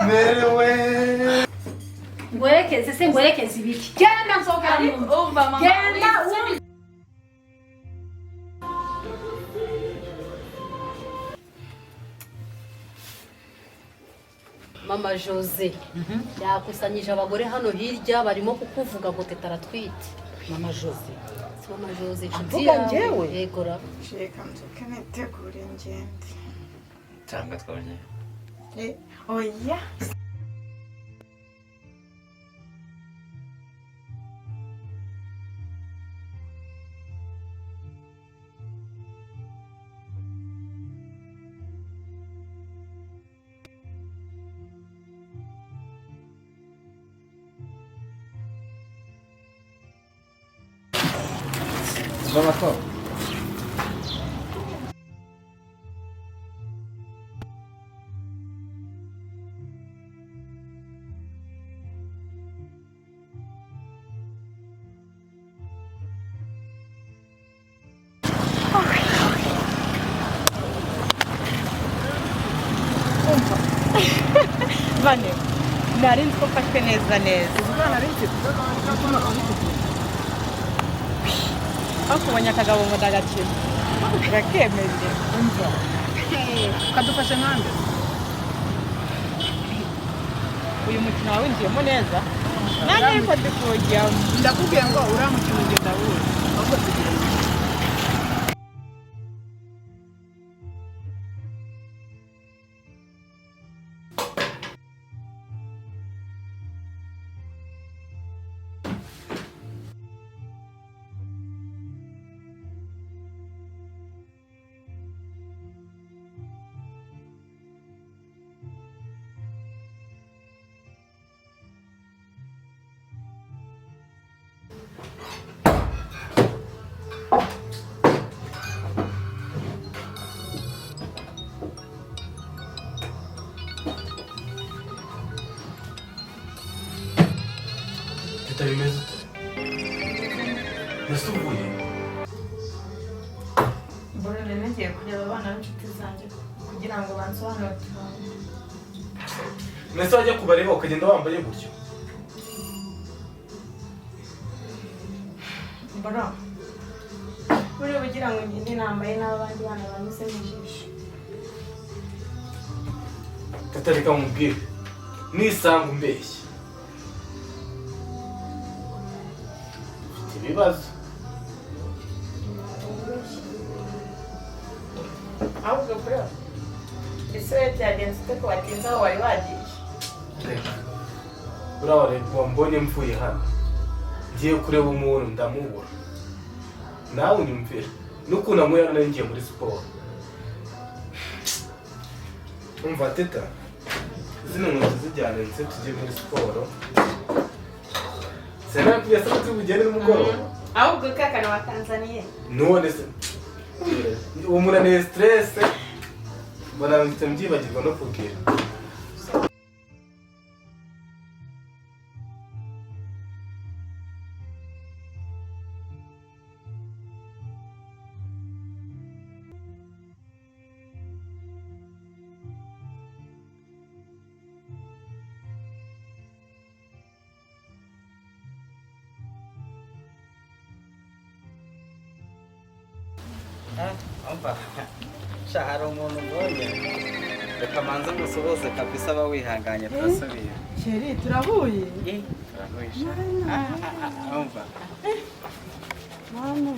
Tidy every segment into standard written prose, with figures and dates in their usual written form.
Merewe. Ngwerekeze se, ngwerekeze ibiki? Genda, nsohokera mu nzu. Umva mama. Genda. Mama Jose yakusanyije abagore hano hirya, barimo kukuvuga ngo Teta aratwite. Mama Jose? Si mama Jose, inshuti Avuga yawe. njyewe? Yego ra. Reka nzuke nitegure ngende. Cyangwa twabonye. Eh, oya. Mama. Bane nari nzi ko mfashwe neza neza, aho kubonye akagabo ngo ndagakina urakemeje. Umva. Ukadufasha nkande. Uyu mukino wawinjiyemo neza, nanjye ariko ndi kuwujyamo. Ndakubwiye ngo uriya mukino ugenda wuzi, ahubwo tugira Teta, bimeze ute? Mbese uvuye? Mbona nagiye kureba abana b'inshuti zanjye kugira ngo bansobanurire utuntu. Mbese wajya kubareba ukagenda wambaye gutyo? Mbona buriya ugira ngo ngende nambaye n'abandi bana banyuze mu jisho. Teta, reka mubwire, nisanga umbeshye ufite ibibazo. Ahubwo bro, ese we byagenze ute ko watinze aho wari wagiye? Reka, buriya wambonye mvuye hano ngiye kureba umuntu ndamubura. Nawe unyumvira n'ukuntu anywera, nari ngiye muri siporo. Umva Teta, zino nkweto zijyane ndetse tujye muri siporo. Sinakubwiye se ko turi bugende nimugoroba? Ahubwo kakana wa Tanzaniya. None se uwo munaniye, stress, mbona mpita mbyibagirwa no kubwira. Umva sha, hari umuntu mbonye, reka manze musuhuze kabisa. Aba wihanganye, turasubira. Chéri, turahuye. Turahuye sha. Umva. Mwana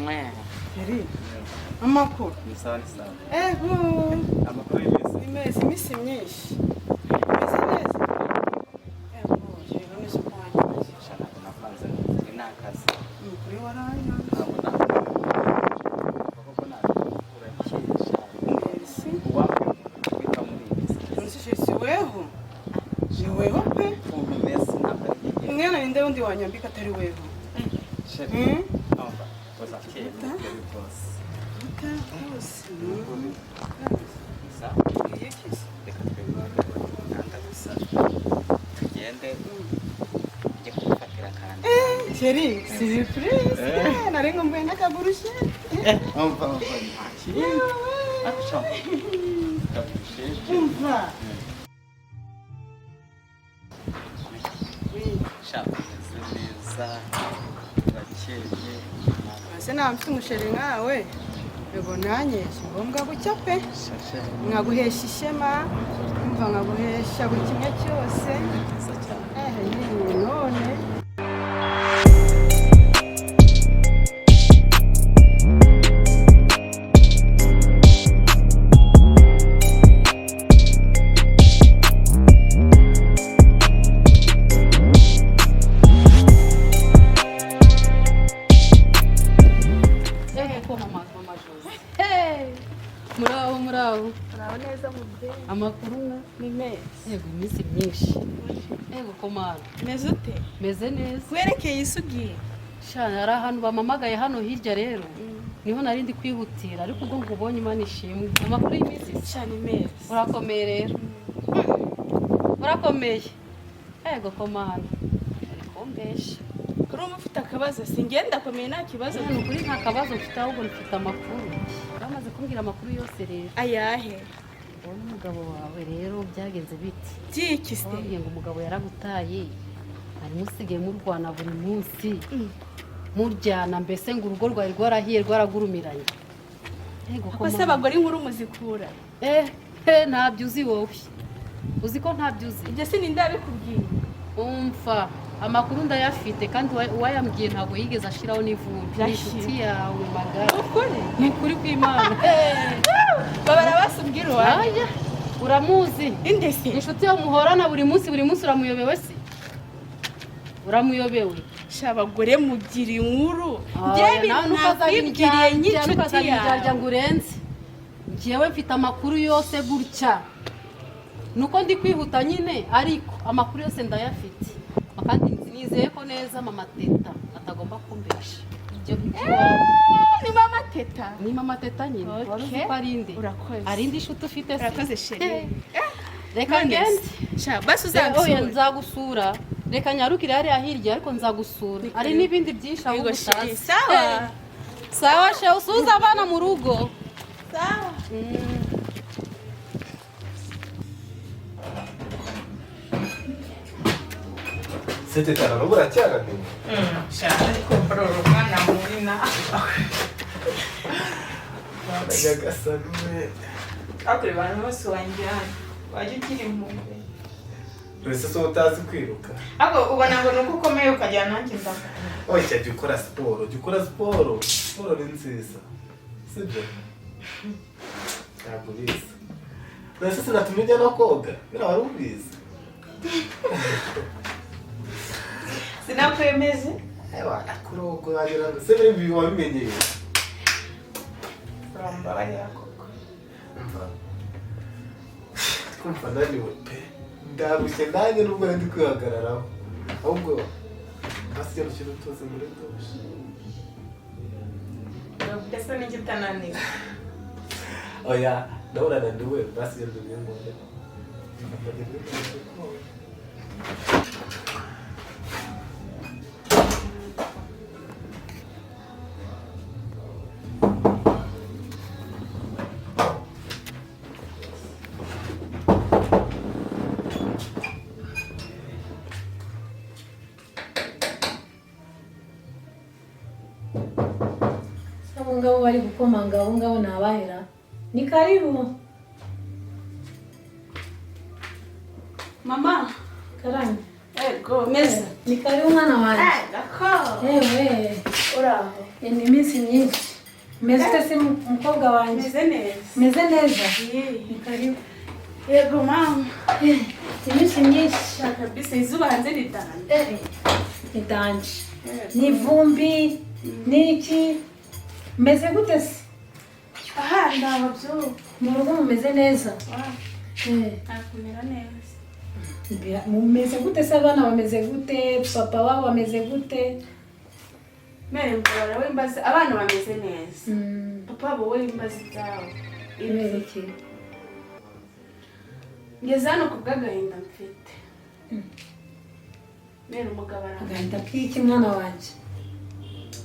we. Chéri, amakuru? Ni sawa, ni sawa. Ego. Amakuru y'imisi? Imezi, iminsi myinshi. Imeze neza. Ego chéri, none se ko wanjye? Sha, ntabwo napanze, ni akazi. Ni ukuri waranyanze. Ntabwo napanze koko, ntabwo urakesha. Merci. Uwamwita muri iyi minsi. None se chéri, si weho, ni weho pe. Ukuntu umeze ntabwo ari njye. Mwana, ninde wundi wanyambika atari weho? Chéri. Umva, urakeye ni rwose. Rwose. Sawa. Reka twebwe umuhanda gusa tugende, ujye kugufatira akantu. Chéri, surprise. Nari nkumbuye n'akaburushete. Umva, umva, nta kindi. Ariko sha, kaburushete. Umva. Sha, umeze neza, urakeye. Ese naba mfite umusheri nkawe? Yego, nanjye si ngombwa gucya pe. Shashe. Nkaguhesha ishema, umva, nkaguhesha buri kimwe cyose. Nziza cyane. Ehe, none. Ehe ko mama, mama Jose. Hey! Muraho, muraho. Uraho neza mubyeyi? Amakuru na? Ni meza. Yego, iminsi myinshi. Yego komana. Meze ute? Meze neza. Werekeye isugiye? Sha, hari ahantu bamamagaye hano hirya rero. Niho nari ndi kwihutira, ariko ubwo nkubonye Imana ishimwe. Amakuru y'iminsi se? Sha, ni meza. Urakomeye rero. Urakomeye. Yego komana. Ariko mbesha. Kuri ubu ufite akabazo? Si ngenda, ndakomeye, nta kibazo. Ni ukuri nta kabazo mfite, ahubwo mfite amakuru. Bamaze kumbwira amakuru yose rero. Ayahe? Wowe n'umugabo wawe rero byagenze bite? Byiki se? Wabwiye ngo umugabo yaragutaye, harimo usigaye murwana buri munsi, muryana, mbese ngo urugo rwawe rwarahiye, rwaragurumiranye. Yego. Ko se abagore inkuru muzikura? Eh eh, ntabyo uzi wowe. Uzi ko ntabyo uzi. Ibyo sininde yabikubwiye? Umva, amakuru ndayafite, kandi uwayambwiye ntabwo yigeze ashiraho n'ivumbi. Ni inshuti yawe magara. Ukuri? Ni ukuri kw'Imana. Babara basubwira uwawe. Aya, uramuzi? Inde se? Inshuti yo muhorana buri munsi, buri munsi, uramuyobewe se? Uramuyobewe? Sha, abagore mugira inkuru. Aya, Njyewe nawe ibintu nakwibwiriye nk'inshuti yawe. ngo urenze. Njyewe mfite amakuru yose gutya, nuko ndi kwihuta nyine, ariko amakuru yose ndayafite, kandi nizeye ko neza mama Teta atagomba kumbesha ibyo iby'iwawe. Ni mama Teta? Ni mama Teta nyine. Wari uzi ko ari inde? Urakoze. Ari indi nshuti ufite se? Urakoze, chérie. Reka None ngende. se, sha, basi Oya, uzansura. nzagusura. Reka nyarukire hariya hirya, ariko nzagusura, hari n'ibindi byinshi ahubwo Yego, chérie. utazi. Sawa. Sawa she, usuhuze abana mu rugo. Sawa. Se Teta, n'ubu uracyananiwe? Sha, ariko bro, umwana mubi na. Nyagasani we! Ariko abantu bose wanjyana wajya ugira impuhwe. Ese se utazi kwiruka? Ariko ubona ngo ni uko ukomeye ukajyana nanjye ndakora. Oya, jya ukora siporo, jya ukora siporo. Siporo ni nziza, sibyo? Ntabwo ubizi. Ese sinatumye ujya no koga? Biriya wari ubizi? Sinakwemeze. Ewa, kuroga wagira ngo se biri wabimenyeye. Urambabarira koko. Mva, twumva naniwe pe, ndarushye nanjye nubwo nari ndi kwihagararaho. Ahubwo basi genda ushyire utuzi muri dushe. Mbese nijye utananiwe? Oya, nawe urananiwe. Basi genda ubingore. Ndajya muri dushe koga. Abo ngabo bari gukomanga, abo ngabo ni abahera? Ni karibu. Mama. Karame. Ego, meze. Ni karibu mwana wanjye. D'accord. Ewe. Uraho? Ni iminsi myinshi. Meze ute se mukobwa wanjye? Meze neza. Meze neza. Yee. Ni karibu. Yego mama. Iminsi myinshi. Sha, kabisa izuba hanze ritanje. Ni danger, ni ivumbi, ni iki. Meze gute se? Aha ndaba byo. Mu rugo mumeze neza? Nakumera neza. Mumeze gute se? Abana bameze gute? Papa wabo bameze gute? Mere mbora we mbaze, abana bameze neza. Papa wabo we mbaze ibyawe. Kubera iki? Ngeze hano ku bw'agahinda mfite. Mere, umugabo arananiye. Agahinda k'iki mwana wanjye?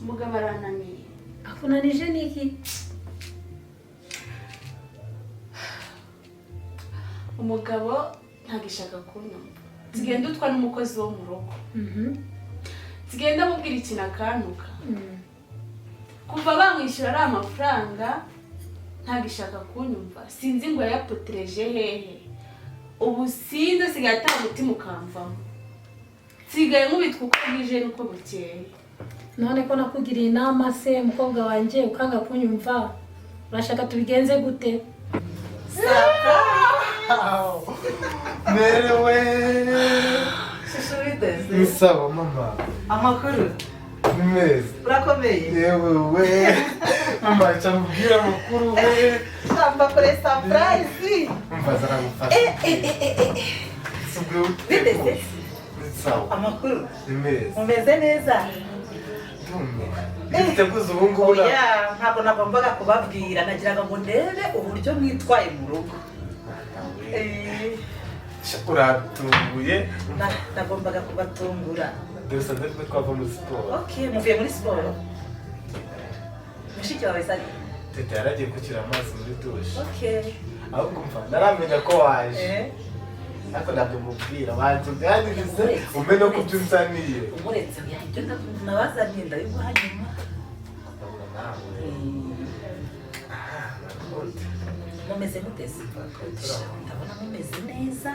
Umugabo arananiye. Akunanije n'iki? Umugabo ntagishaka kunyumva. Nsigaye ndutwa n'umukozi wo mu rugo. Nsigaye ndamubwira ikintu akantuka. Kuva bamwishyura ari amafaranga, ntagishaka kunyumva. Sinzi ngo yayapotereje hehe. Ubu sinzi, asigaye atanga umutima ukamvamo. Nsigaye nkubitwa uko bwije n'uko bukeye. None ko nakugiriye inama se, mukobwa wanjye, ukanga kunyumva, urashaka tubigenze gute? Merewe. Shusho, biteze? Ni sawa, mama. Amakuru? Ni meza. Urakomeye? Yewe we, mama, cyamubwira amakuru we. Shamba kore surprise. Umva, zaragufasha. Subwe. Biteze? Ni sawa. Amakuru? Ni meza. Mumeze neza? Ndumiwe. Biteguza ubu ngubu na Oya, ntabwo nagombaga kubabwira, nagiraga ngo ndebe uburyo mwitwaye mu rugo. Uratunguye. Nagombaga kubatungura. Dore usanze ariko twava muri siporo. Okay, muvuye muri siporo? Mushiki wawe sari? Teta yaragiye gukira amazi muri dushe. Okay. Ahubwo mva naramenya ko waje. Ariko ntabwo mubwira, banza unganirize umpe no kubyo unzaniye. Umuretse, oya, ibyo nabazaniye ndabiguha nyuma. Ndabona nawe. Urakoze. Mumeze muteze? Ndabona mumeze neza.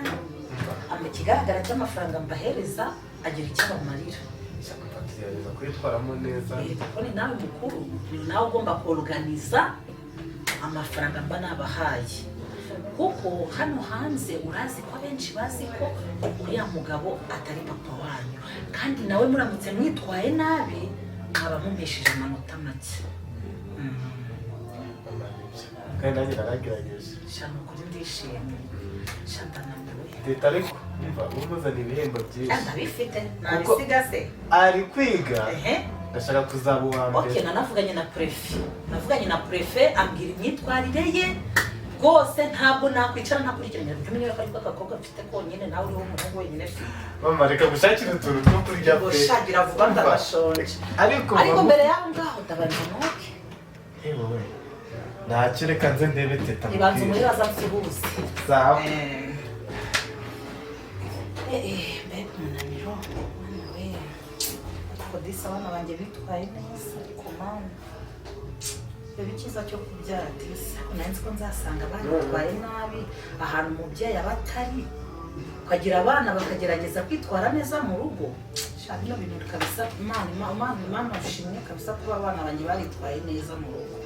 Ikigaragara cy'amafaranga mbahereza agira icyo abamarira. Mva, tugerageza kwitwaramo neza. Kuko ni nawe mukuru, ni nawe ugomba koruganiza amafaranga mba nabahaye, kuko hano hanze urazi ko abenshi bazi ko uriya mugabo atari papa wanyu, kandi nawe muramutse mwitwaye nabi mwaba mumesheje amanota make. Mama, nibyo. Kandi nanjye naragerageje. Sha, ni ukuri ndishimye. Sha, ndananiwe. Teta ariko umva umuzana ibihembo byinshi. Ndabifite, nabisiga se? Ari kwiga. Ehe. Ndashaka kuzaba uwa mbere. Nanavuganye na préfet, navuganye na préfet, ambwira imyitwarire ye rwose. Ntabwo nakwicara ntakurikiranye. Jya umenya ko ariko agakobwa mfite konyine, nawe uriho umuhungu wenyine mfite. Mama, reka gushakira utuntu two kurya pe. Gushagira vuba, ndabashonje. Ariko Ariko mama- mbere y'aho ngaho ndabanza noke. Yewe we, ntacyo, reka nze ndebe teta. Ibanza mubwire. umubaza nsuhuze. Sawa. Mbega umunaniro, mwana we! Ariko disi abana banjye bitwaye neza. Ariko mama, reba icyiza cyo kubyara disi. Nari nzi ko nzasanga abana bitwaye nabi ahantu umubyeyi aba atari, ukagira abana bakagerageza kwitwara neza mu rugo. Sha, bino bintu kabisa, Imana, Imana, Imana ushimwe kabisa kuba abana banjye baritwaye neza mu rugo.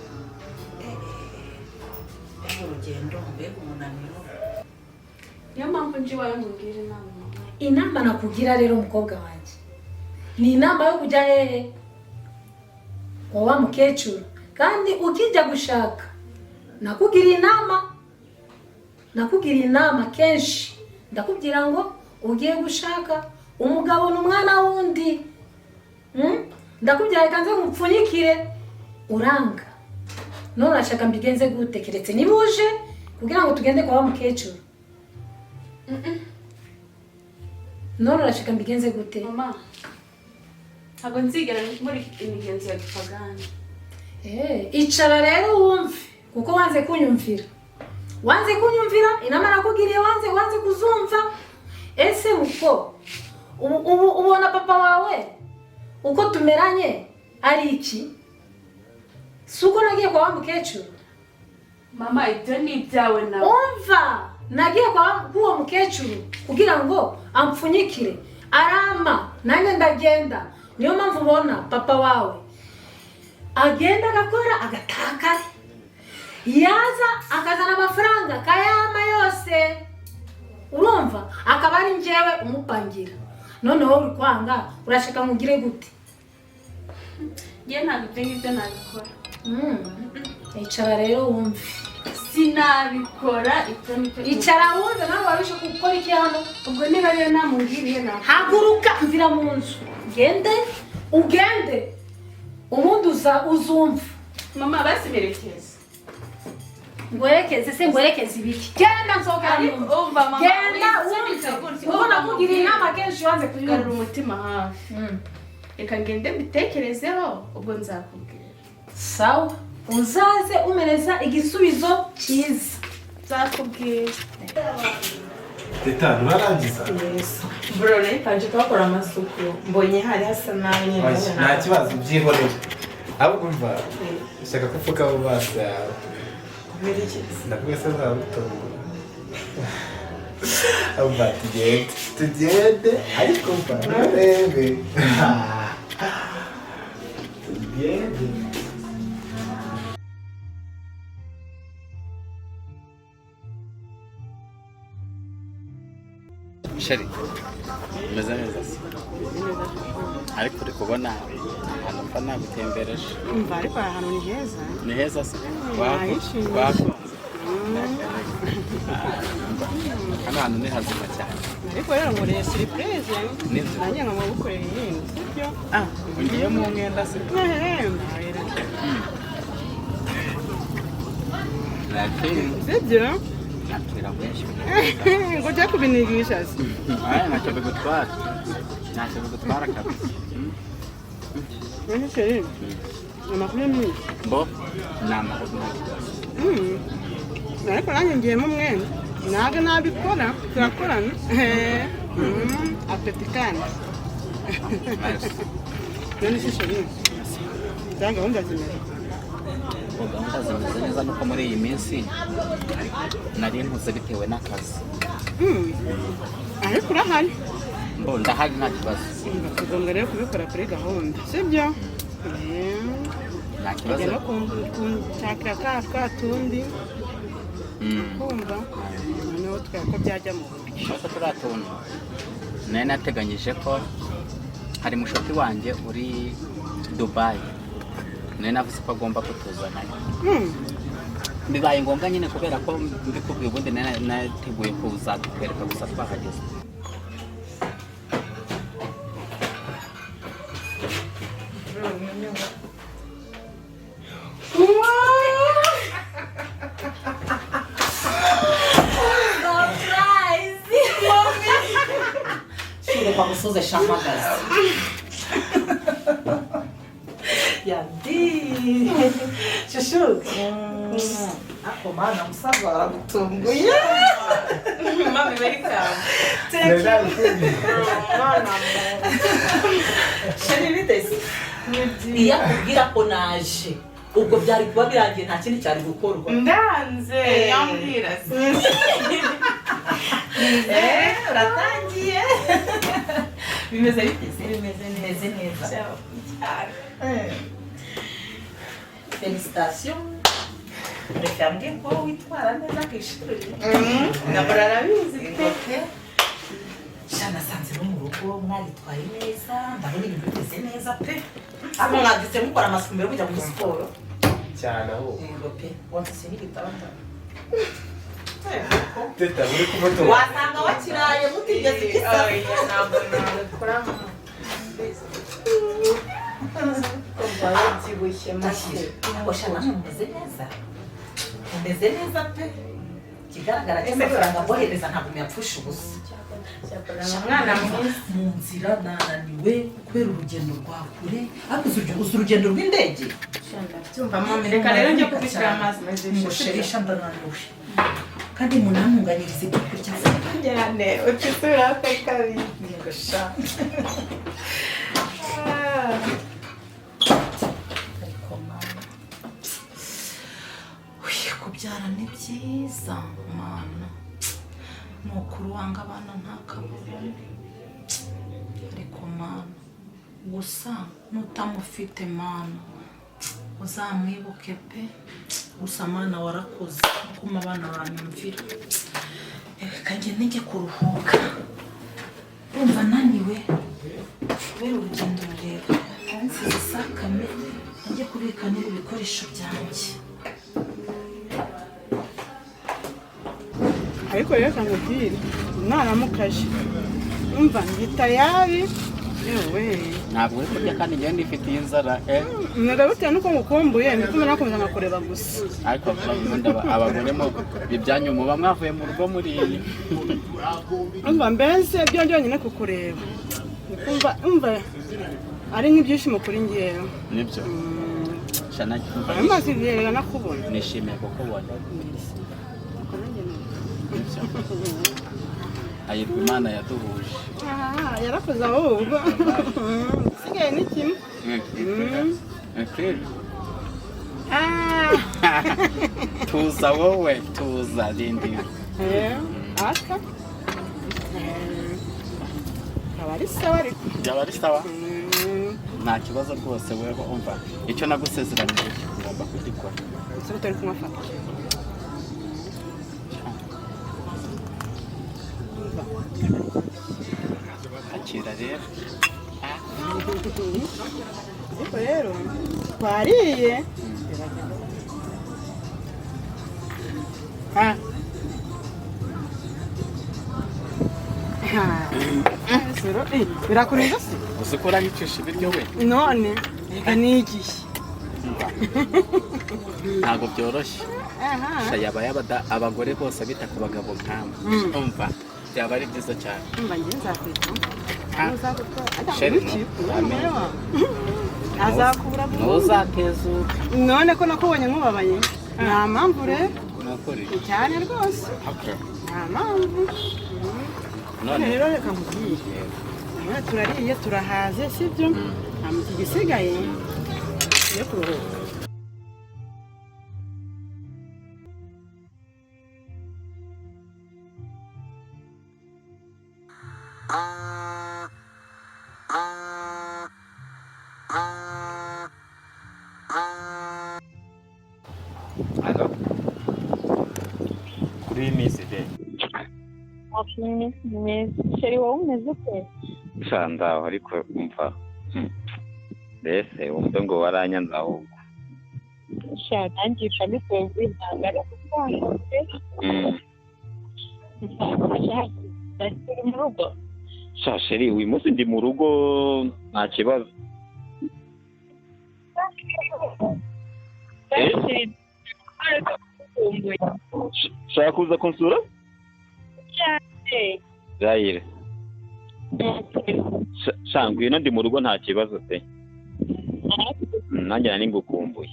Mbega urugendo, mbega umunaniro! Niyo mpamvu nje iwawe ngo umbwire inama, mama. Inama nakugira rero, mukobwa wanjye, ni inama yo kujya hehe? Kwa wa mukecuru. Kandi ukijya gushaka, nakugiriye inama, nakugiriye inama kenshi, ndakubwira ngo ugiye gushaka umugabo ni umwana wundi. Ndakubwira reka nze ngupfunyikire, uranga. None urashaka mbigenze gute, keretse niba uje kugira ngo tugende kwa wa mukecuru? None urashaka mbigenze gute? Mama, ntabwo nzigera muri imigenzo ya gipagani. Icara rero wumve, kuko wanze kunyumvira, wanze kunyumvira inama nakugiriye, wanze kuzumva. Ese uko ubu ubona papa wawe uko tumeranye ari iki? Si uko nagiye kwa wa mukecuru? Mama, ibyo ni ibyawe nawe. Umva, nagiye kwa k'uwo mukecuru kugira ngo ampfunyikire, arama, nanjye ndagenda. Niyo mpamvu ubona papa wawe agenda agakora agatakara, yaza akazana amafaranga akayama yose, urumva, akaba ari njyewe umupangira. Noneho uri kwanga, urashaka mugire gute? Ngewe ntabwo ibyo ngibyo nabikora. Icara rero wumve. Sinabikora, ibyo nicyo. Icara wumve. Nawe wabishe gukora iki hano? Ubwo niba ariyo nama ungiriye, ntabwo. Haguruka, mvira mu nzu, ugende, ugende, ubundi uza uzumva. Mama, basimerekeza. Ngwerekeze se? Ngwerekeze ibiki? Genda, nsohokera mu Ariko nzu. umva mama, Genda wisubize wumve, gutya. kuko Umva nakugiriye mubwire. inama kenshi, wanze Garura kuyumva. umutima hafi. Reka ngende mbitekerezeho, ubwo nzakubwira. Sawa, uzaze umereza igisubizo cyiza. Nzakubwira. Teta, nturarangiza? Bro, nari kuhakora amasuku, mbonye hari hasa nabi nyine. Oya, nta kibazo, byihorere. Ahubwo umva, ushaka ko upfuka mu maso yawe. Kubera iki? Ndavuga se nzagutungura. Umva, tugende tugende, ariko umva nturebe. Tugende. Chérie, umeze neza se? Ariko uri kubona ahantu mba nagutembereje? Umva, ariko aha hantu ni heza. Ni heza se? Nahishimiye. Wakunze? Hano hantu ni hazima cyane. Ariko rero ngoreye surprise. Nibyo. Nanjye nkaba gukorera iyindi, sibyo? Ah, ugiye mu mwenda se? Mbabarira. Nakiri. Sibyo? Nakira benshi. Ngo ujye kubinigisha se? Aya ntacyo bigutwara, ntacyo bigutwara kabisa. None chérie, amakuru ni Bo ni amahoro, nta kibazo. Ariko nanjye ngiyemo umwenda, ntabwo nabikora, turakorana apeti kandi. None se chérie, za gahunda zimeze? Ubwo gahunda zimeze neza, nuko muri iyi minsi nari nkuze bitewe n'akazi. Ariko urahari? Mbo ndahari, nta kibazo. Tugomba rero kubikora kuri gahunda, sibyo? Nta kibazo. Kujya no kunshakira ka twa tundi. Kumva noneho tweba ko byajya mu buryo. Nuko turiya tuntu nari nateganyije ko hari mushuti wanjye uri Dubayi, nari navuze ko agomba kutuzanayo. Bibaye ngombwa nyine kubera ko mbikubwiye, ubundi nari nateguye kuzatwereka gusa twahageze. Surprise! Reka musoze shamagaze. Yandi. Chouchou. Ako mana, musaza aragutunguye. Mami, welcome. Thank you. Chérie, bite se? Iyo akubwira ko naje, ubwo byari kuba birangiye, nta kindi cyari gukorwa. Ndanze yambwira se. Eh, uratangiye. Bimeze bite se? Bimeze neza. Bimeze neza. Cyane. Félicitations. Reka mbwiye ko witwara neza ku ishuri. Ntabwo arabizi pe. Pe. Sha, nasanze no mu rugo mwaritwaye neza, ndabona ibintu bimeze neza pe. Ariko mwabyutse mukora amasuku mbere yo kujya muri siporo? Cyane ahubwo. Yego pe, wansise n'igitanda. Teta, muri kumutunga. Wasanga wakiraye mutigeze igisa. Oya, ntabwo nabikora. Kumva wabyibushye make. Osha, namwe mumeze neza. Mumeze neza pe. Ikigaragara cyo amafaranga mbohereza ntabwo muyapfusha ubusa. Umwana mwiza. Mu nzira nananiwe kubera urugendo rwa kure, ariko uzi urugendo rw'indege. Ndabyumva mami, reka rero njye kubishyira amazi maze. Musherisha, ndananiwe kandi munantunganyirize ibyo kurya vuba. Cyane, utisubira kuri kabiri. Yego sha. Ariko mama, uye, kubyara ni byiza mana, ni ukuri wanga abana ntakababone, ariko mana, gusa nutamufite mana uzamwibuke pe. Gusa mana warakoze kuma abana banyumvira. Reka ngende njye kuruhuka, ndumva naniwe kubera urugendo rurerure. Nsize isakame, njye kubika n'ibi bikoresho byanjye. Ariko rero nkubwire, naramukaje, umva ndi tayari yewe. Ntabwo uri kurya kandi njyewe ndifitiye inzara eh. Ntabwo bitewe n'uko ngukumbuye, ndituma nakomeza nkakureba gusa. Ariko ubundi abagore mu ibyanyu muba mwavuye mu rugo muri iyi. Umva, mbese byo byonyine kukureba umva umva ari nk'ibyishimo kuri ngewe. Nibyo shana, umva. Ayo mazi rero nakubona. Nishimiye kukubona. Nibyo. Hahirwa Imana yaduhuje. Ah, yarakoze ahubwo. Isigaye ni kimwe. Ah. Tuza wowe, tuza rindi. Aka. Aba ari sawa ariko. Byaba ari sawa, nta kibazo rwose. Weho umva, icyo nagusezeranije ngomba kugikora. Ese utari kumufata? Akira rero. Ariko rero twariye. Ah. Birakureba se? Uzi ko uranyicisha ibiryo we? None reka nigiye. Ntabwo byoroshye. Aha. Sha, yaba yabada abagore bose bita ku bagabo nk'amwe, umva byaba ari byiza cyane. Mba ngiye nzakwita. Ah. Uzagutwara. Sheri, Iki? no. Umugore wawe. Azakubura burundu. Ntuzatezuka. None ko nakubonye nkubabaye. Nta mpamvu rero. Ni ukuri. Cyane rwose. Okay. Nta mpamvu. None None rero reka nkubwire. None turariye turahaze, sibyo? Nta iki gisigaye yo kuruhuka. Halo. Kuri iyi minsi de. Iminsi myiza chéri, wowe umeze ute? Sha, ndaho ariko umva. Mbese wumve ngo waranyanze ahubwo. Sha, nanjye mbikuye muri ntabwo ariko twakoze. Uri mu rugo? Sha chéri, uyu munsi ndi mu rugo, nta kibazo. Eh? Chéri, ndagukumbuye. Shaka kuza kunsura? Cyane. Zayire. Sha, ngwino ndi mu rugo nta kibazo pe. Nanjye nari ngukumbuye.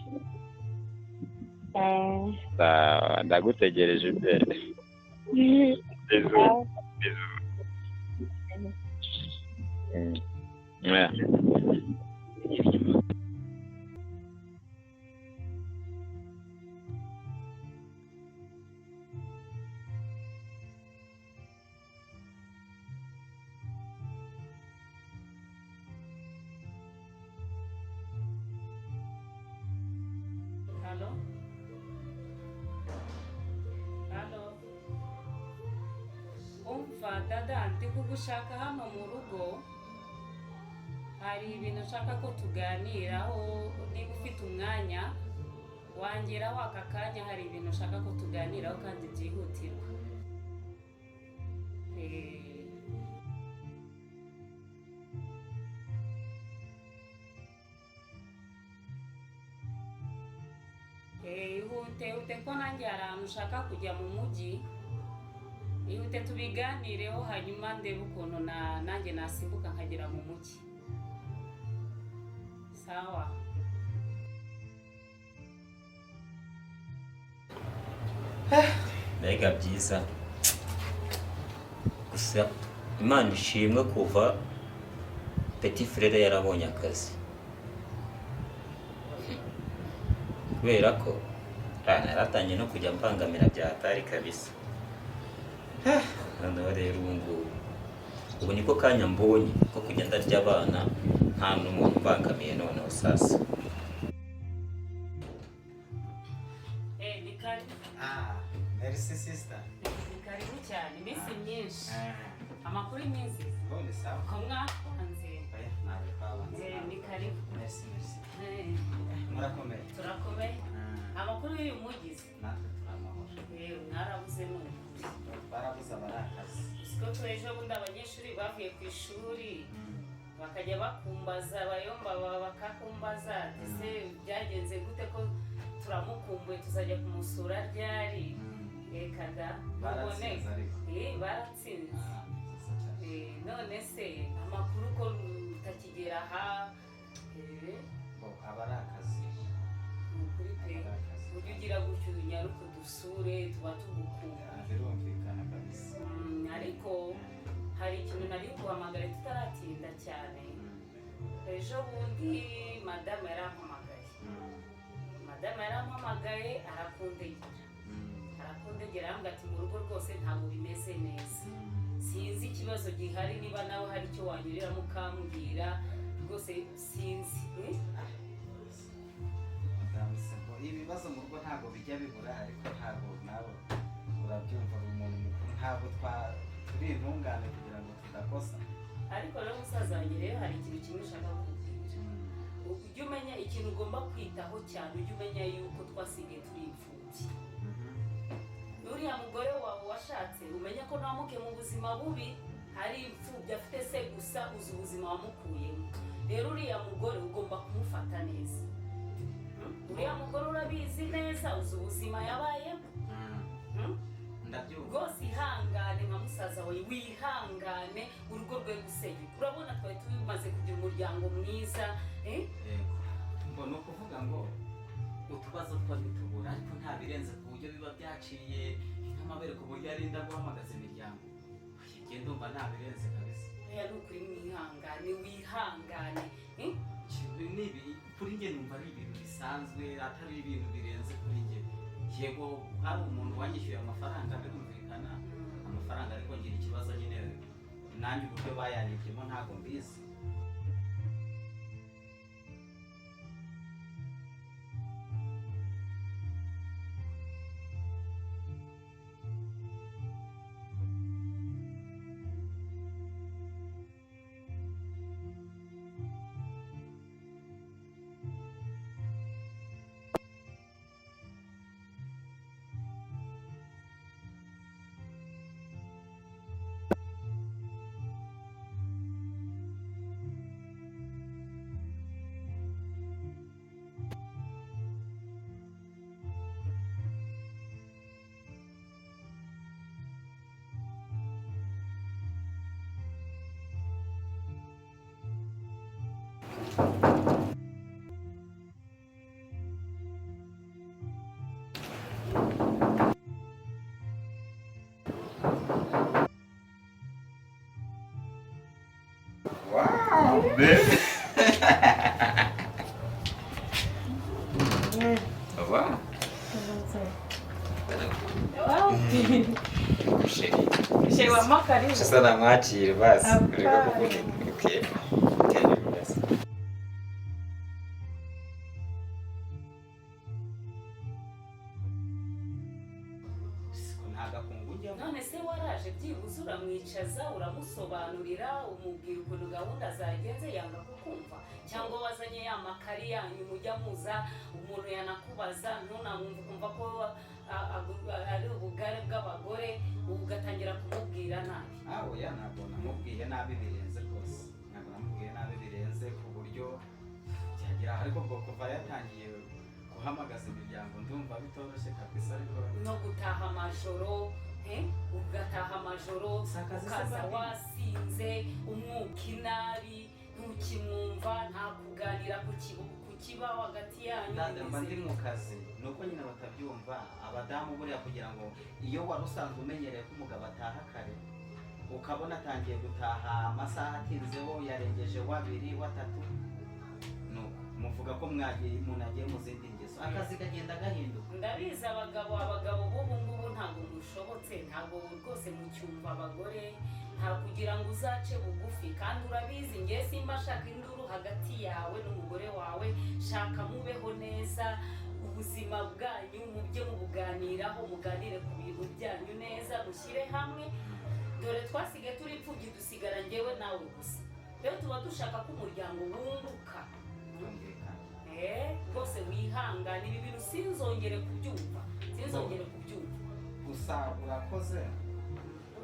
Ah. Sawa, ndagutegereje pe. Bisous. Bisous. Yeah. Halo? Halo? Umva dada, ndi kugushaka hano mu rugo, hari ibintu nshaka ko tuganiraho. Niba ufite umwanya wangeraho aka kanya, hari ibintu nshaka ko tuganiraho kandi byihutirwa. Ihute ihute ko nanjye hari ahantu ushaka kujya mu mujyi. Ihute tubiganireho, hanyuma ndebe ukuntu na nanjye nasimbuka nkagera mu mujyi. Sawa. Mbega byiza! Gusa Imana ishimwe kuva petit frère yarabonye akazi, kubera ko naratangiye no kujya mbangamira bya hatari kabisa. Noneho rero ubu ngubu, ubu niko kanya mbonye ko kujya ndarya abana nta n'umuntu umbangamiye noneho sasa. Ni karibu. Ah, merci sister. Ni karibu cyane, iminsi myinshi. Amakuru y'iminsi? None sawa. Ko mwakunze? Oya, ntabwo twabanze. Ni karibu. Merci, merci. Murakomeye? Turakomeye. Amakuru y'uyu mugizi? Natwe turi amahoro. Mwarabuze ni ukuri. Barabuze abarakazi. Siko tu ejo bundi abanyeshuri bavuye ku ishuri bakajya bakumbaza, bayomba bakakumbaza ese byagenze gute, ko turamukumbuye, tuzajya kumusura ryari? Reka da. Baratsinze ariko. Baratsinze. Ah, ni byiza cyane. None se amakuru ko utakigera aha? Bo, aba ari akazi. Ni ukuri pe. Aba ari akazi. Ujye ugira ugira gutyo unyaruke udusure, tuba tugukunda. Birumvikana kabisa. Ariko hari ikintu nari guhamagara tutaratinda cyane. Ejo bundi madamu yarampamagaye, madamu yarampamagaye arakundegera, arakundegera arambwira ati mu rugo rwose ntabwo bimeze neza, sinzi ikibazo gihari, niba nawe hari icyo wanyuriramo ukambwira rwose sinzi. Madamu Sebo, ibibazo mu rugo ntabwo bijya bibura, ariko ntabwo nawe urabyumva, uri umuntu mukuru, ntabwo turi intungane kugira ngo tudakosa. Ariko rero musaza wanjye, rero hari ikintu kimwe ushaka kukubwira. Ujye umenya ikintu ugomba kwitaho cyane, ujye umenya yuko twasigaye turi imfubyi. N'uriya mugore wawe washatse, umenye ko ntamuke mu buzima bubi, hari imfubyi afite se gusa, uzi ubuzima wamukuyemo. Rero uriya mugore ugomba kumufata neza. Uriya mugore urabizi neza, uzi ubuzima yabayemo. Ndabyumva. Rwose ihangane nka musaza wawe, wihangane, urugo rwe gusenyuka. Urabona twari tumaze kugira umuryango mwiza, eh? Yego, ngo ni ukuvuga ngo utubazo two ntitubura, ariko nta birenze ku buryo biba byaciye nk'amabere ku buryo arinda guhamagaza imiryango. Njye ndumva nta birenze kabisa. Oya, ni ukuri mwihangane, wihangane, eh? Ni kuri njye numva ari ibintu bisanzwe, atari ibintu birenze kuri njye. Yego hari umuntu wanyishyuye amafaranga, birumvikana amafaranga, ariko ngira ikibazo nyine nanjye uburyo bayanyibye ntabwo mbizi. Wow, baby. Ça va? Chérie. Chérie wa karibu. Sasa namwakire basi. Hapana. Reka kukunika. Okay. Karibu basi. Nta gakungu njyamo. None se waraje byibuze uramwicaza, uramusobanurira, umubwira ukuntu gahunda zagenze, yanga kukumva? Cyangwa wazanye ya makari yanyu mujya muza, umuntu yanakubaza ntunamwumva, ukumva ko ari ubugare bw'abagore, ugatangira kumubwira nabi? Oya, ntabwo namubwiye nabi birenze rwose, ntabwo namubwiye nabi birenze ku buryo byagera, ariko ubwo kuva yatangiye guhamagaza imiryango ndumva bitoroshye kabisa, ariko no gutaha amajoro, ugataha amajoro ukaza wasinze, umwuka inabi, ntukimwumva, nta kuganira ku kibaho hagati yanyu. Dada, mba ndi mu kazi, ni uko nyine batabyumva abadamu buriya, kugira ngo iyo wari usanzwe umenyereye ko umugabo ataha kare, ukabona atangiye gutaha amasaha atinzeho, yarengeje wabiri watatu, nuko muvuga ko mwagiye, umuntu agiye mu zindi ngeso, akazi kagenda gahinduka. Ndabizi abagabo, abagabo b'ubu ngubu ntabwo mushobotse, ntabwo rwose mucyumva abagore, nta kugira ngo uzace bugufi. Kandi urabizi ngewe simba shaka induru hagati yawe n'umugore wawe, shaka mubeho neza ubuzima bwanyu, mubye mubuganiraho, muganire ku bintu byanyu neza, mushyire hamwe. Dore twasigaye turi imfubyi, dusigara ngewe nawe gusa. Rero tuba dushaka ko umuryango wunguka. Rwose wihangane, ibi bintu sinzongere kubyumva, sinzongere kubyumva. Gusa urakoze,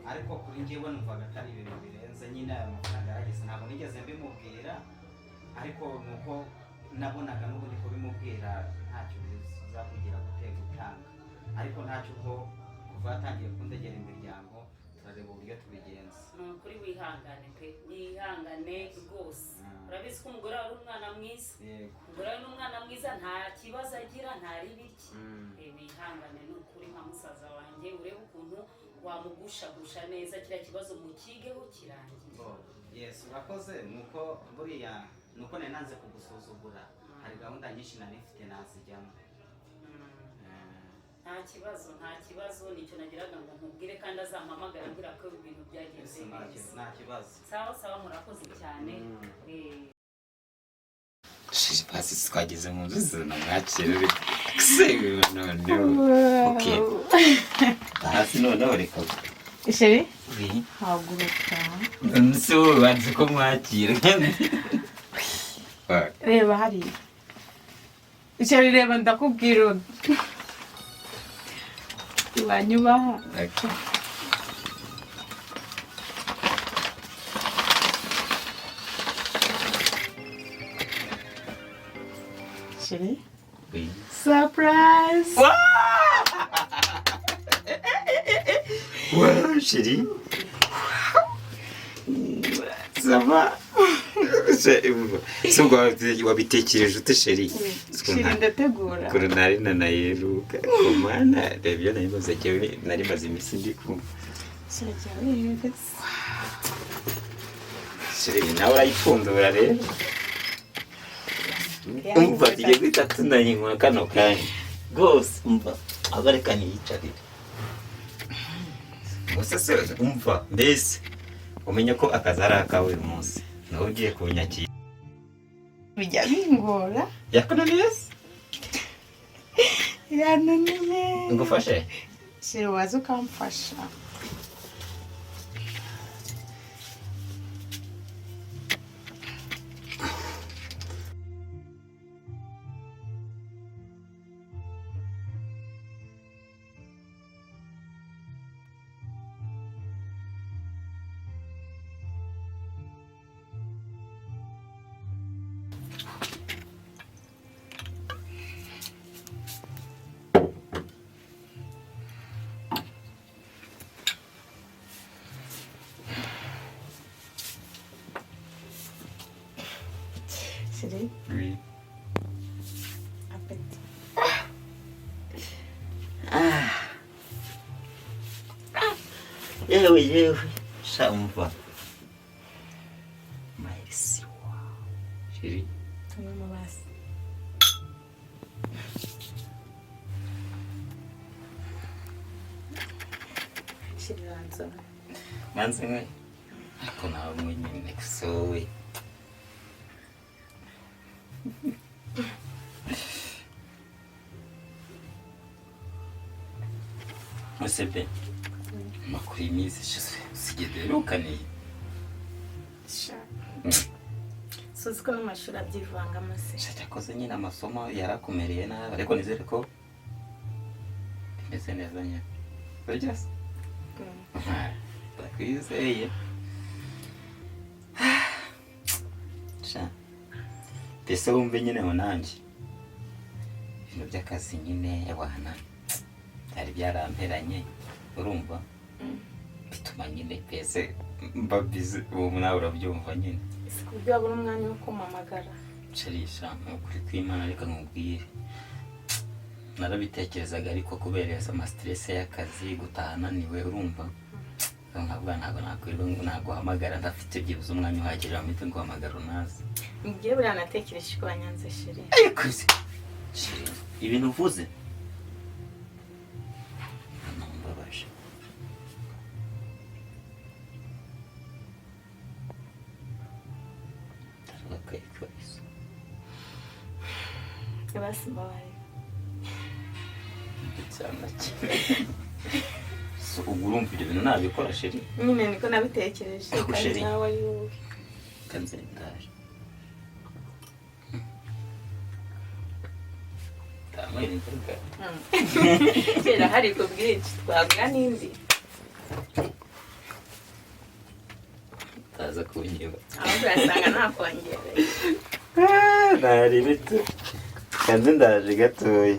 ariko kuri njyewe numvaga atari ibintu birenze nyine, aya mafaranga yarageze, ntabwo nigeze mbimubwira, ariko nuko nabonaga n'ubundi kubimubwira ntacyo bizakugira gute gutanga, ariko ntacyo ubwo kuva yatangiye kundegera imiryango Turareba uburyo tubigenza. Ni ukuri wihangane pe, wihangane rwose. Urabizi ko umugore wawe ari umwana mwiza. Yego. Umugore wawe ni umwana mwiza, nta kibazo agira, nta ribiki. Wihangane ni ukuri, nka musaza wanjye, urebe ukuntu wamugushagusha neza, kiriya kibazo mukigeho kirangiye. Oh, yes, urakoze. Nuko buriya nuko nari nanze kugusuzugura, hari gahunda nyinshi nari mfite nazijyamo. Nta kibazo, nta kibazo. Nicyo nagiraga ngo nkubwire, kandi azampamagara ambwira ko ibintu byagenze Yes, neza. Nta kibazo. Sawa sawa, murakoze cyane. Basi twageze mu nzu zinamwakira se noneho. Okay, hasi noneho reka. Chéri. Oui. Haguruka. Si wowe banze ko mwakira. Reba hariya. Chéri, reba, ndakubwira uti wanyubaha. Okay. Chéri. Oui. Surprise. Wow, chérie. Ça va? Se ubwo wabitekereje ute, chérie? Chéri, ndategura. Kure nari nanayeruka kumana, reba ibyo nari maze, jyewe nari maze iminsi ndi kumva. Chéri, jya wihebeza. Chérie, nawe urayipfundura rero. Umva, tugiye guhita tunayinywa kano kanya rwose. Umva, ahubwo reka niyicarire gusa se. Umva mbese, umenye ko akazi ari akawe uyu munsi, nawe ugiye kunyakira. Bijya bingora. Yakunaniye se? Yananiye. Ngufashe? Chéri, waza ukamfasha. Chéri. Oui. Appétit. Ah. Yewe yewe, sha umva, merci, wow, chérie. Tumwe mu basi. Chéri, banza. Manze mwe, ariko nawe mwenyine sowe. Musebe, amakuru y'iminsi ishize usigaye duherukaniye. Sha. Suzi ko n'amashuri abyivangamo se. Cyakoze nyine amasomo yarakomereye nabi, ariko nizere ko bimeze neza nyine, sibyo se? Ndakwizeye. Sha, mbese wumve nyine ngo nanjye ibintu by'akazi nyine wana byari byaramperanye, urumva, bituma nyine mbese mba busy, ubu nawe urabyumva nyine. Si ku buryo wabona umwanya wo kumpamagara. Nsharisha, ni ukuri kw'Imana, reka nkubwire, narabitekerezaga, ariko kubera ama stress y'akazi, gutaha ananiwe, urumva, nkavuga ntabwo nakwirirwa naguhamagara ndafite byibuze umwanya uhagije ngo mpite nguhamagara unaze. Ngiye buriya natekereje ko wanyanze, chéri. Ariko se chérie, ibintu uvuze mbabaje. Ndarakaye kabisa. Basi mbabarira. Cyane kimwe. So, ubwo urumva ibyo bintu nabikora, chérie? Nyine niko nabitekereje. Ariko kandi chérie. Nawe ari wowe. Kanze ndaje. Ndanywera inzoga. Kera hari ku bwinshi, twagura n'indi. Utaza kunyiba. Ahubwo urasanga nakongereye. Ntari bito. Kanze ndaje gatoya.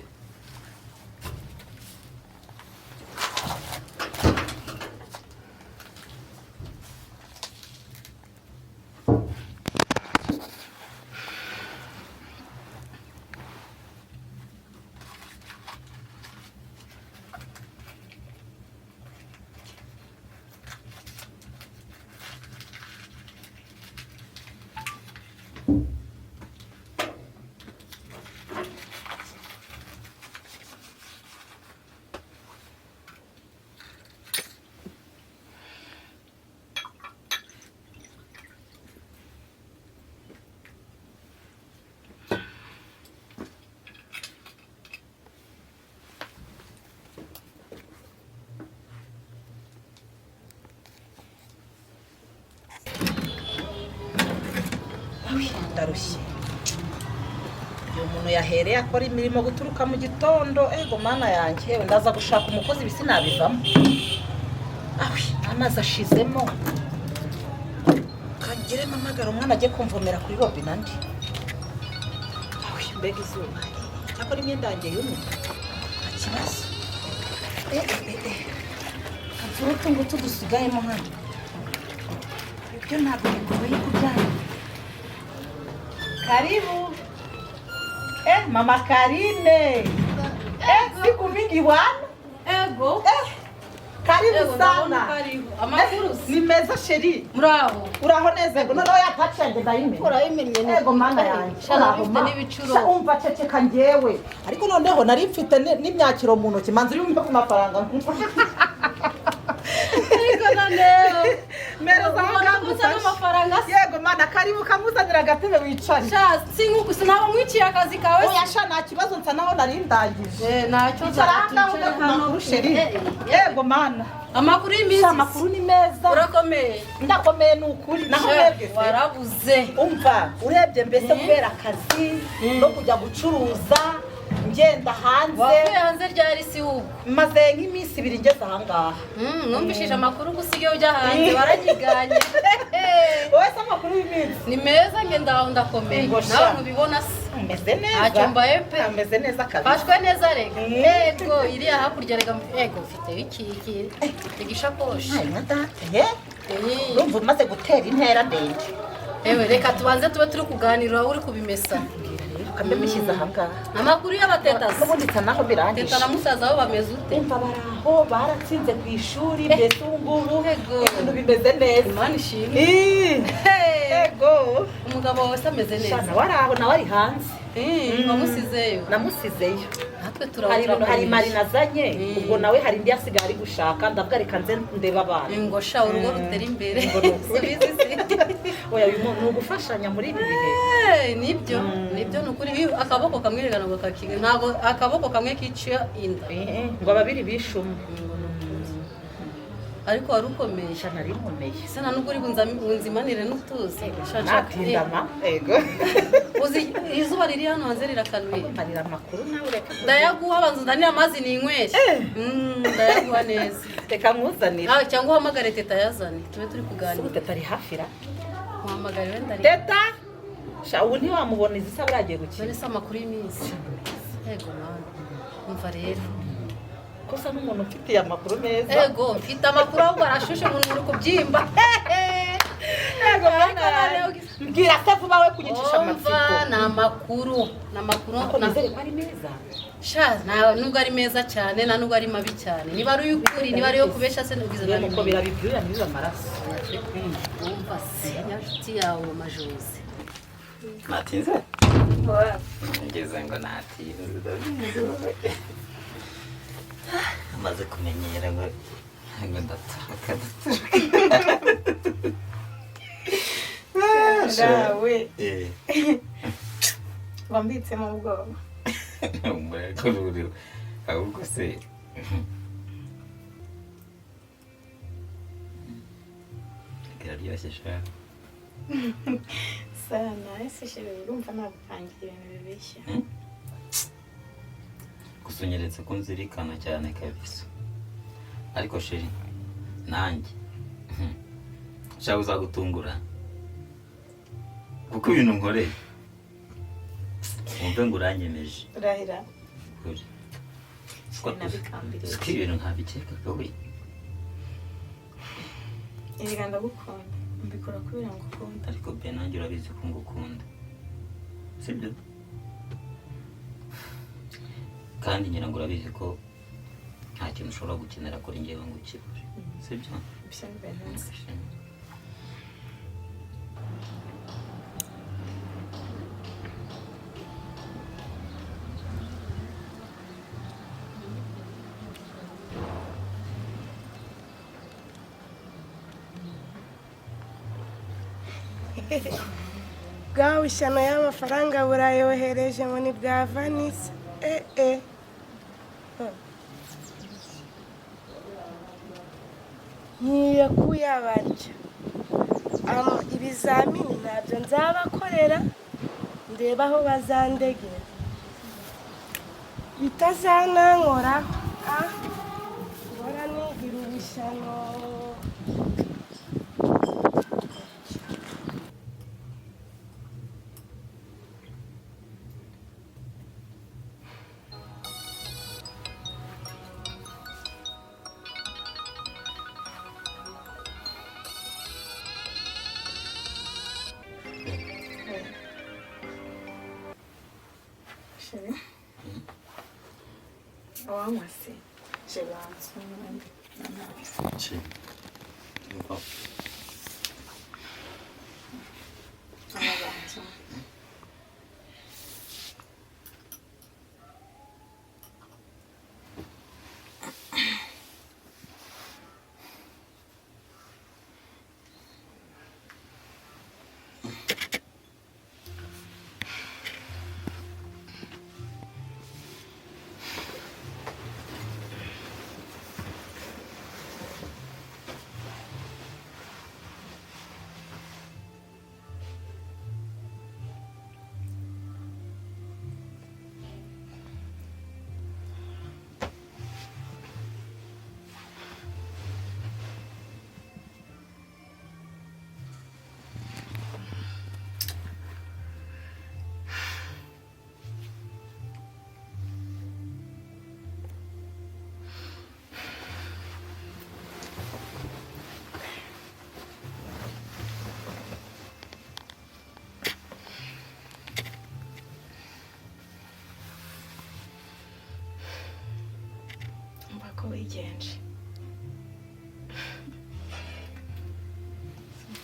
Ndarushye. Igihe umuntu yahereye akora imirimo guturuka mu gitondo, ego mana yanjye, yewe ndaza gushaka umukozi ibi sinabivamo. Awe, amazi ashizemo. Kangire mpamagara umwana ajye kumvomera kuri robine andi. Awe, mbega izuba. Cyakora imyenda yanjye yumye. Nta kibazo. Kapfura utu ngutu dusigayemo hano. Ibyo ntabwo bigoye kubyara. Karibu. Mama Karine. Siku mingi bwana. Ego. Karibu Ego, sana. ndabona karibu. Amakuru Eh, ni meza chérie. Muraho. Uraho neza ego. Noneho ya touch yanjye ndayimenya. Urayimenye neza. Ego mana yanjye. Sha, Uraho, nari mfite ma. n'ibicuro. Sha, umva ceceka njyewe. Ariko noneho nari mfite n'imyakiro mu ntoki manzi uri ku mafaranga. Ariko noneho. Mero za Ubona ko uzana amafaranga se? Yego mana karibu kamuzanira agatebe wicare. Sha, sinkuku sinaba mwiciye akazi kawe. Oya sha nta kibazo nsa naho nari ndangije. Ntacyo Icara aha ngaha ujye ku makuru chérie. Yego mana. Amakuru y'iminsi. Sha, amakuru ni meza. Urakomeye. Ndakomeye ni ukuri. Naho Sha, mwebwe se? warabuze. Umva urebye mbese kubera akazi no kujya gucuruza ngenda hanze. Wavuye hanze ryari si ubwo? Maze nk'iminsi ibiri ngeze aha ngaha. Numvishije amakuru ko usigaye ujya hanze waranyiganye. Wowe se amakuru y'iminsi? Ni meza nge ndaho ndakomeye. Ngo sha. Nawe ntubibona se? Meze neza. Ntacyo mbaye pe. Ameze neza kabisa. Fashwe neza rega. Ego iriya hakurya rega ego mfite iki iki igishakoshi. Ay, nka data ye. Urumva umaze gutera intera ndende. Ewe reka tubanze tube turi kuganira uri kubimesa. Kambe mbishyize aha ngaha. Amakuru y'abateta se? N'ubundi nsa naho birangije. Teta na musaza we bameze ute? Umva baraho baratsinze ku ishuri mbese ubu ngubu ibintu bimeze neza. Imana ishimwe. Ego. Umugabo wawe se ameze neza? Sha, nawe ari aho nawe ari hanze. Wamusizeyo? Namusizeyo. Natwe Hari ibintu hari turakomeje. marina azanye ubwo nawe hari indi yasigaye ari gushaka ndavuga reka nze ndebe abana. Ngo sha urugo rutera imbere. Ngo ni ukuri. Subizi si. Oya uyu ni ugufashanya muri ibi bihe. Nibyo nibyo ni ukuri. Iyo akaboko kamwe reka ntabwo kakinga ntabwo akaboko kamwe kica inda. Ngo ababiri bishe umwe. Ariko wari ukomeye. Sha nari nkomeye. Se nta nubwo uri bunzimanire n'utuzi. Sha, Natinda ma. Ego. Uzi izuba riri hano hanze rirakanuye. Mbarira amakuru nawe reka. Ndayaguha banza unzanire amazi ninywere. Ndayaguha neza. Reka nkuzanire. Ah, cyangwa uhamagare teta yazane tube turi kuganira. Ubu teta ari hafi ra. Muhamagare wenda ari. Teta! Sha ubu ntiwamubona izi saha uragiye gukina. None se amakuru y'iminsi. Ego mwana. Umva rero. Kosa n'umuntu ufitiye amakuru meza. Ego mfite amakuru ahubwo arashushe umuntu uri kubyimba. Ego mwana. Mbwira se vuba we kunyicisha amatsiko. Umva ni amakuru. Ni amakuru. Ariko nizere ko ari meza. Sha nta nubwo ari meza cyane nta nubwo ari mabi cyane. Niba ari uy'ukuri niba ari iyo kubesha se nubwiza Yego nuko birabibyuya ntibibe amaraso. Umva se nyanshuti yawe majozi. Natinze? Ngeze ngo natinze ndabizi wowe. Amaze kumenyera ngo ndatoroka ndatoroka. Dawe. Wambitsemo ubwoba. Umurakururiwe. Ahubwo se kiraryoshye sha. Sana, ese chérie urumva nagupangira ibintu bibeshya. Gusa unyeretse ko nzirikana cyane kabisa. Ariko chérie nanjye nshaka uzagutungura kuko ibintu nkoreye wumve ngo uranyemeje. Urahira. Kuri. Nabikambiriye. Siko ibintu ntabikekaga we. Erega ndagukunda. Mbikora kubera ngukunda. Ariko be nanjye urabizi ko ngukunda. Sibyo? Kandi ngira ngo urabizi ko nta kintu ushobora gukenera kuri njyewe ngo ukibure. Sibyo? Ibyo ni benshi. Bwawe ishyano y'amafaranga burayohereje ngo ni bwa Vanessa. Nkiye kuyabarya. Ibizamini ntabyo nzabakorera. Ndebe aho bazandegera bitazanankora. Ah, ngora nigira ubushyano. Chéri, wanywa se? Chéri, wansoma. Chéri, umva. Amabanza. Umva ko wigenje.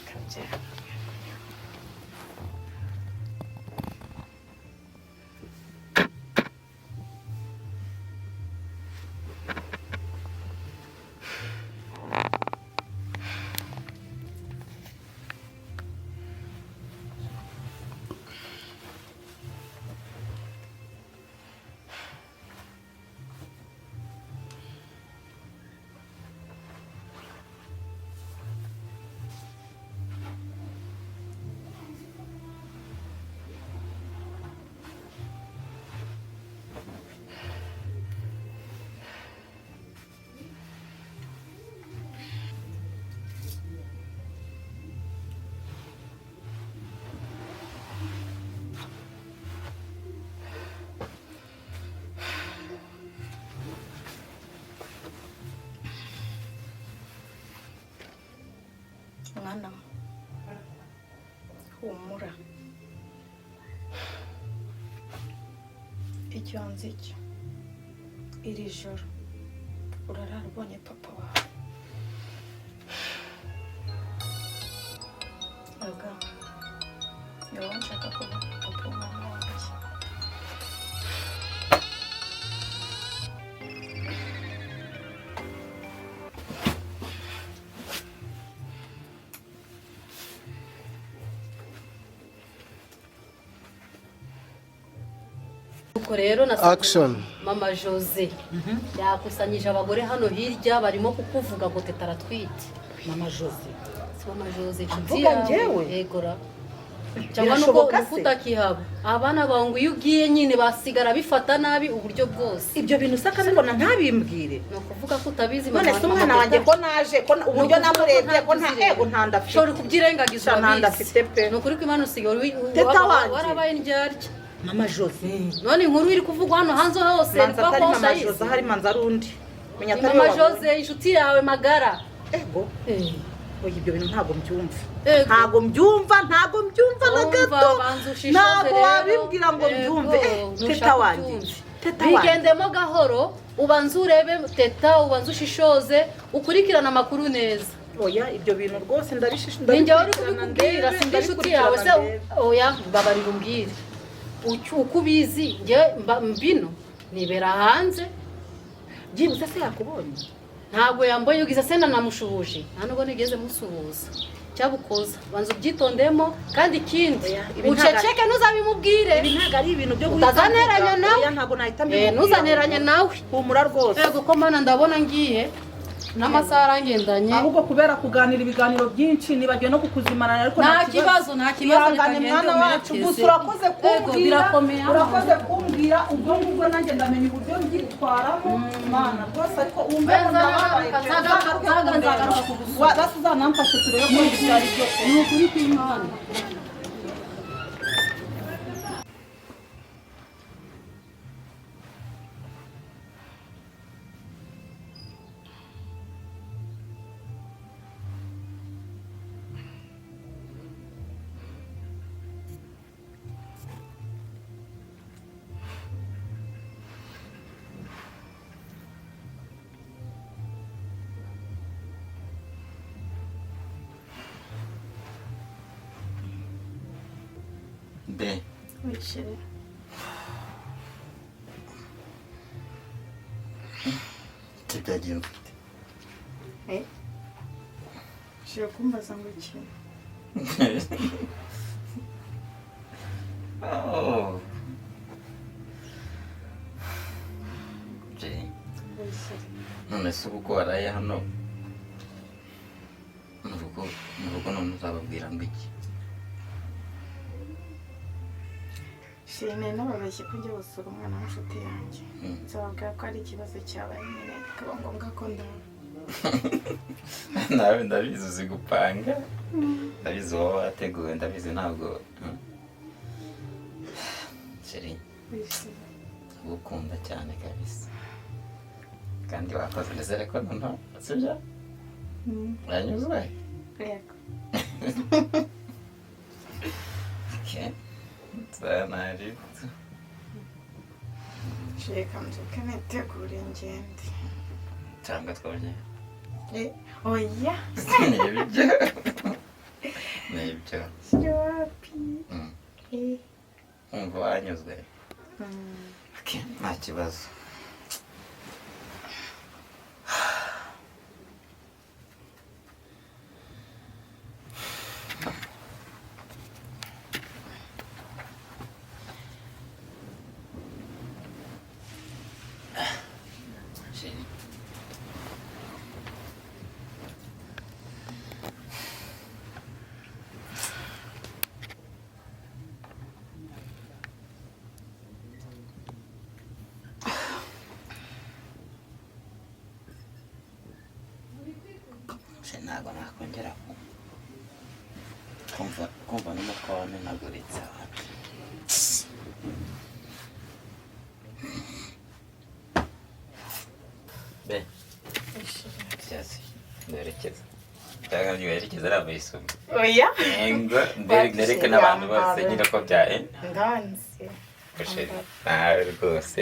Kabyara. Mwana we, humura. Icyo nzi cyo, iri joro urarara ubonye papa wawe. Aga, ni wowe nshaka kuba papa w'umwana wanjye. Nuko rero nasanze Action. Mama Jose yakusanyije abagore hano hirya, barimo kukuvuga ngo Teta aratwite. Mama Jose? Si Mama Jose inshuti Amvuga yawe? Njyewe? Yegora. Cyangwa nuko Birashoboka se? nuko utakihaba, abana bawe ngo iyo ugiye nyine basigara bifata nabi uburyo bwose. Ibyo bintu usaka nabibona ntabimbwire. Ni ukuvuga ko utabizi. None se umwana wanjye ko naje, ko uburyo namurebye, ko nta ego, nta ndafite. Ushobora kubyirengagiza. Sha, nta Urabizi. ndafite pe. Ni ukuri ko Imana usigaye Teta wanjye. warabaye indyarya. Mama Jose. None inkuru iri kuvugwa hano hanze hose Manza kuba atari ko Mama utayizi. Jose, ahari manza ari undi. Menya Ni atari Mama we. Jose inshuti yawe magara. Ego. Oya, ibyo bintu ntabwo mbyumva. Ego. Ntabwo mbyumva, ntabwo mbyumva na Umva, gato. banza ushishoze Ntabwo rero. wabimbwira ngo mbyumve. Ego, Teta ntushaka wanjye. ubyumve. Teta wanjye. Bigendemo gahoro, ubanze urebe Teta, ubanze ushishoze, ukurikirane amakuru neza. Oya, ibyo bintu rwose ndabishisha. Ni njyewe uri kubikubwira, sindi inshuti yawe se? Oya, mbabarira umbwire uko ubizi. Njye mba mbino nibera hanze. Byibuze se yakubonye? Ntabwo yambaye ugize se, nanamushuhuje, nta nubwo nigeze musuhuza. Cyabukoza banza ubyitondemo, kandi ikindi Ibi ntabwo uceceke, ntuzabimubwire. Ibi ntabwo ari ibintu byo guhita Utazanteranya mvuga. nawe. Oya, ntabwo nahita mbimubwira. Ntuzanteranye nawe. Humura rwose. Yego, ko mana ndabona ngiye. N'amasaha arangendanye. Ahubwo kubera kuganira ibiganiro byinshi nibagiwe no kukuzimana, ariko Nta kibazo, nta kibazo, reka Ihangane ngende mwana wacu. umerekeze. Gusa urakoze Yego, kumbwira, birakomeye. urakoze kumbwira. Ubwo ngubwo nanjye ndamenya uburyo mbyitwaramo, mana rwose. Ariko wumve ko ndababaye pe. Nzagaruka, Uzagaruke nzagaruka kundeba. kugusura. Basi uzanamfashe turebe ko ibyo ari byo. Ni ukuri kw'Imana. Be. Wicare. Ibyo byagenze ute? Eh? Ushobora kumbaza ngo iki? Oh. Jay, Wicare. none se ubu ko waraye hano mu rugo, none uzababwira ngo iki? Chéri, nari nababeshye ko njya gusura umwana w'inshuti yanjye. Nzababwira ko hari ikibazo cyabaye nyine bikaba ngombwa ko ndaba. Nawe ndabizi uzi gupanga, ndabizi wowe wateguwe, ndabizi ntabwo. Chéri, Wicare. ndagukunda cyane kabisa, kandi wakoze. Nizere ko noneho, sibyo? Uranyuzwe? Yego. Okay. Nari Chéri, reka mbyuke nitegure ngende. Cyangwa twongere? Eh, oya. Nibyo, nibyo. Chéri, wapi? Eh. Wumva wanyuzwe? Okay, nta kibazo. Chéri. Se ntabwo nakongera kumva n'umutwe wamenaguritse. Be, cyasi nderekeza cyangwa ntiwerekeza ari amayisumo? Oya. Ngo ndereke n'abantu bose nyine ko bya Ndanze. Chéri, nawe rwose.